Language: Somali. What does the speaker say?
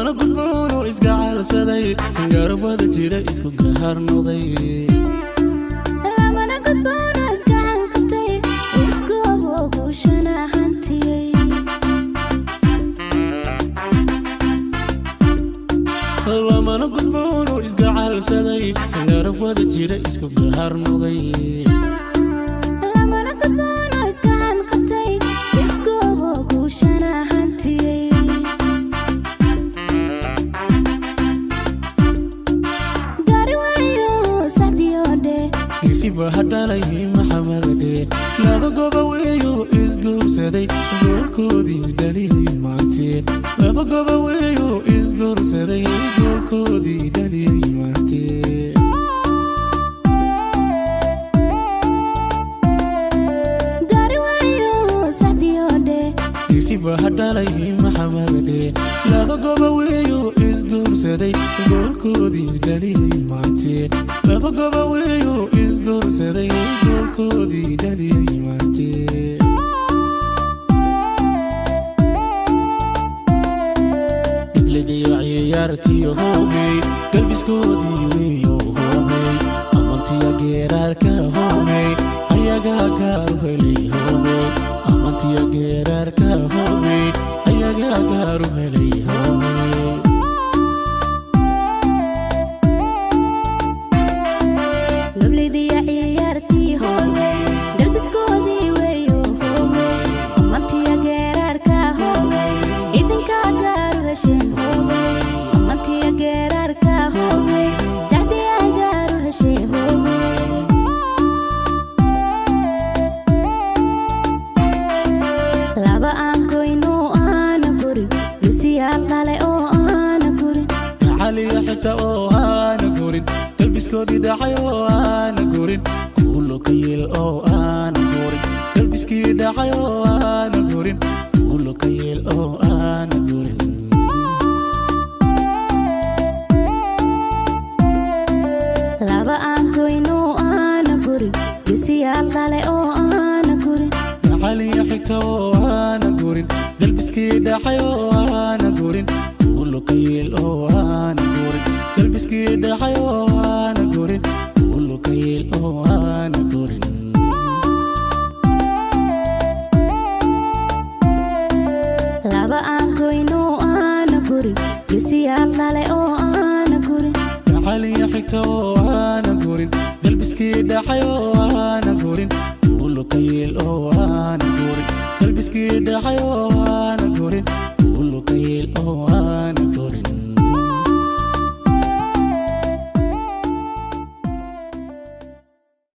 Lamana gudboono isgacaalsaday, garabada jira isku gahar noqday. Lamana gudboono isgacan qabtay, iskuobo guushana hantiyey. Lamana gudboono isgacaalsaday, garabada jira isku gahar noqday. Lamana gudboono isgacan qabtay, iskuobo guushana hantiyey. Gaari waayo sacdiyoodhe. Gesiba hadhalay Maxamedhe, laba goba weeyo isguursaday, goolkoodii dhaliyey maante. Laba goba weeyo isguursaday, goolkoodii dhaliyey maante. Gaari waayo sacdiyoodhe. Gesiba hadhalay Maxamedhe, laba goba weeyo isguursaday, goolkoodii dhaliyey maante. Laba goba weeyo isguursaday, goolkoodii dhaliyey maante. Gibladiyo ciyaartiyo hoomey, galbiskoodii weeyo hoomey, amantiya geeraarka hoomey, ayagaa gaaru helay hoomey. Amantiya geeraarka hoomey, ayagaa gaaru helay hoomey. Gablidiya ciyaartii hoomey, galbiskoodii weeyo hoomey, amantiya geeraarka hoomey, idinkaa gaaru hesheen hoomey. Amantiya geeraarka hoomey, jacdiyaa gaaru heshee hoomey. Laba aan koyno aana gurin, gesiyaal dhale oo aana gurin. Caliya xitaa oo aana gurin, galbiskoodii dhacay oo aana gurin, kuulo ka yeel oo aana gurin, galbiskii dhacay oo aana gurin, kuulo ka yeel oo aana gurin. Laba aan koyno aana gurin, gesiyaal dhale oo aana gurin. Caliya xigta oo aana gurin, galbiskii dhacay oo aana gurin, kuulo ka yeel oo aana gurin, galbiskii dhacay oo aana gurin, kuulo ka yeel oo aana gurin. Laba aan koyno aana gurin, gesiyaal dhale oo aana gurin. Caliya xigta oo aana gurin, galbiskii dhacay oo aana gurin, kuulo ka yeel oo aana gurin, galbiskii dhacay oo aana gurin,